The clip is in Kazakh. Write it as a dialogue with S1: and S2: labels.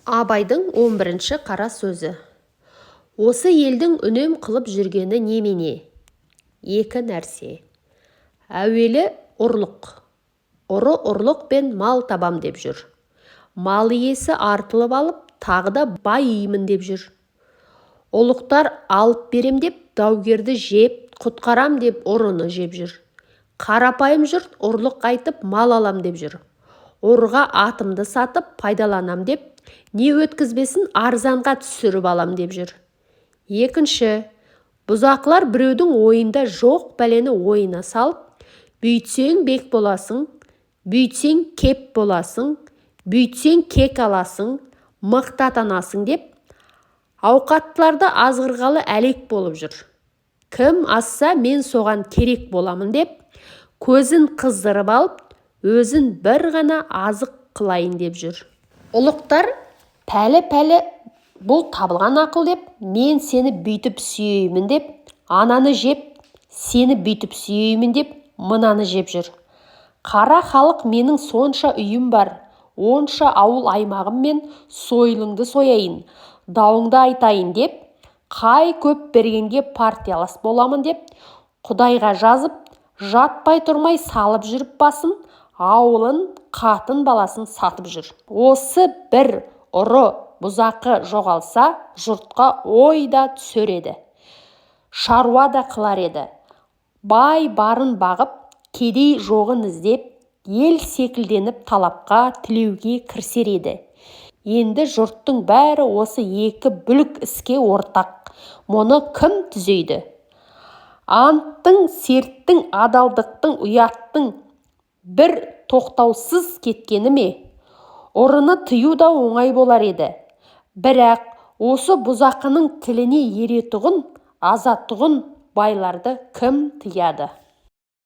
S1: Абайдың 11-ші қара сөзі. Осы елдің үнем қылып жүргені немене? Екі нәрсе. Әуелі ұрлық. Ұры ұрлықпен мал табам деп жүр. Мал иесі артылып алып, тағы да байимын деп жүр. Ұлықтар алып берем деп даугерді жеп, құтқарам деп ұрыны жеп жүр. Қарапайым жұрт ұрлық айтып мал алам деп жүр. Ұрыға атымды сатып пайдаланам деп, не өткізбесін арзанға түсіріп алам деп жүр. Екінші, бұзақылар біреудің ойында жоқ бәлені ойына салып, бүйтсең бек боласың, бүйтсең кеп боласың, бүйтсең кек аласың, мықты атанасың деп, ауқаттыларды азғырғалы әлек болып жүр. Кім азса, мен соған керек боламын деп, көзін қыздырып алып, өзін бір ғана азық қылайын деп жүр. Ұлықтар пәлі-пәлі бұл табылған ақыл деп, мен сені бүйтіп сүйеймін деп, ананы жеп, сені бүйтіп сүйеймін деп, мынаны жеп жүр. Қара халық менің сонша үйім бар, онша ауыл аймағым мен сойылыңды сояйын, дауыңды айтайын деп, қай көп бергенге партиялас боламын деп, Құдайға жазып, жатпай тұрмай салып жүріп басын, ауылын, қатын баласын сатып жүр. Осы бір ұры бұзақы жоғалса, жұртқа ой да түсер еді. Шаруа да қылар еді. Бай барын бағып, кедей жоғын іздеп, ел секілденіп талапқа, тілеуге кірісер еді. Енді жұрттың бәрі осы екі бүлік іске ортақ. Мұны кім түзейді? Анттың, серттің, адалдықтың, ұяттың бір тоқтаусыз кеткені ме? Ұрыны тыю да оңай болар еді. Бірақ осы бұзақының тіліне еретұғын, азатұғын байларды кім тыяды?